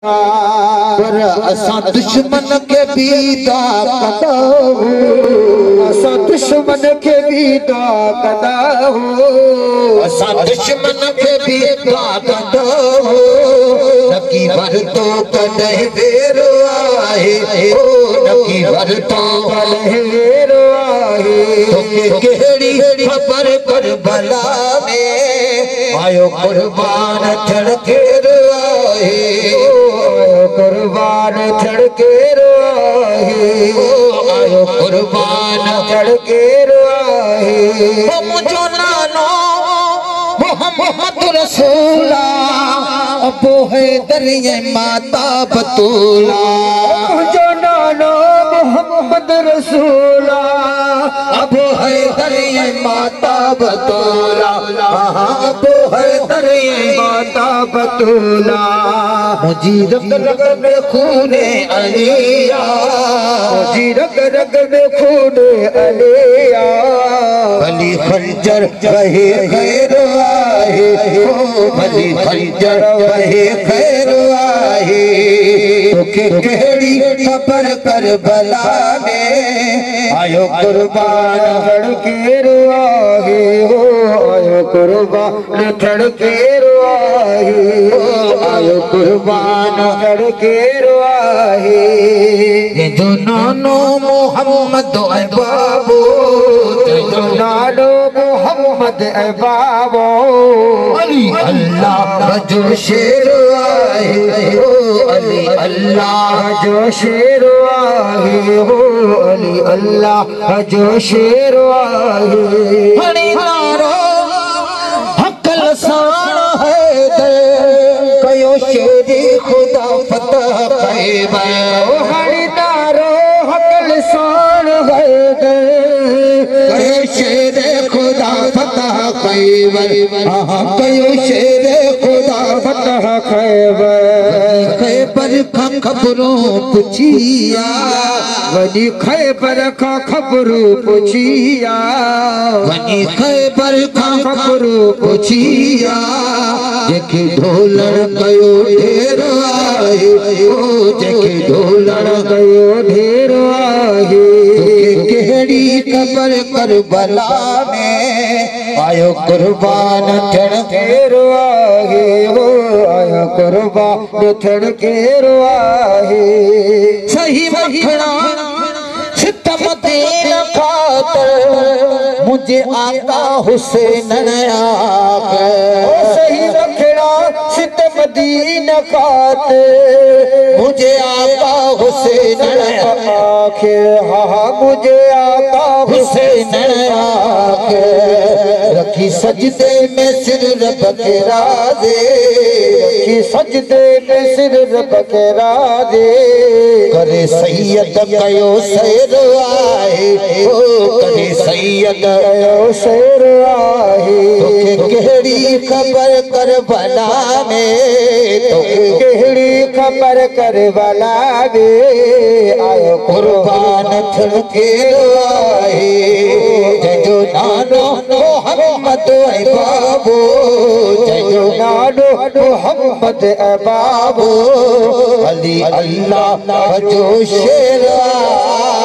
पर असां दुश्मन खे बि दुआ कंदा हूं, असां दुश्मन खे बि दुआ कंदा हूं, असां दुश्मन खे बि दुआ कंदा हूं। नकी वरतो कॾहिं वेरो आहे, ओ नकी वरतो कॾहिं वेरो आहे। तोखे कहिड़ी ख़बर करबला में आयो कुर्बान थियण केरु आहे, आयो कुर्बान थियण केरु आहे, आयो कुर्बान थियण केरु आहे। मुंहिंजो नानो मोहम्मद रसूला, अबू हैदर ऐं माता बतूला। मुंहिंजो नानो मोहम्मद रसूला, अबू हैदर ऐं माता बतूला, अबू हैदर ऐं माता बतूला। मुंहिंजी रग रग में खून अलिया, मुंहिंजी रग रग में खून अलिया। भली खंजर वहे खैर आहे, ओ भली खंजर वहे खैर आहे। तोखे कहिड़ी ख़बर करबला में आयो कुर्बान थियण केरु आहे, हो आयो कुर्बान थियण केरु आहे, आयो कुर्बान थियण केरु आहे। जंहिंजो नानो मोहम्मद ऐं बाबो, जंहिंजो नानो मोहम्मद ऐं बाबो, अली अल्लाह जो शेर आहे, ओ अली अल्लाह जो शेर आहे, हो अली अल्लाह जो शेर आहे। हणी नारो हकल साण हैदर, कयो शेर खुदा फतह खैबर। हणी नारो हकल साण हैदर, कयो शेर खुदा फतह खैबर, कयो शेर खुदा फतह खैबर। खैबर खां ख़बरूं पुछिया, वञी खैबर खां ख़बरूं पुछिया, वञी खैबर खां ख़बरूं पुछिया। जंहिंखे ढोलण कयो ढेर आहे, ओ जंहिंखे ढोलण कयो ढेर आहे। तोखे कहिड़ी ख़बर करबला में आयो कुर्बान थियण केरु आहे, हो आयो कुर्बान थियण केरु आहे। सही मखणा सितम दीन खातिर, मुंहिंजे आका हुसैन आखे। सही मखणा सितम दीन खातिर, मुंहिंजे आका हुसैन आखे, हा मुंहिंजे आका हुसैन आखे। रखी सजदे में सिर रब के राज़े, रखी सजदे में सिर रब के राज़े। करे सैयद कयो सैर आहे, ओ करे सैयद कयो सैर आहे। तोखे कहिड़ी ख़बर करबला में, तोखे कहिड़ी ख़बर करबला में आयो कुर्बान थियण केरु आहे। जंहिंजो नानो मोहम्मद ऐं बाबो, जंहिंजो नानो मोहम्मद ऐं बाबो, अली अल्लाह जो शेर आहे।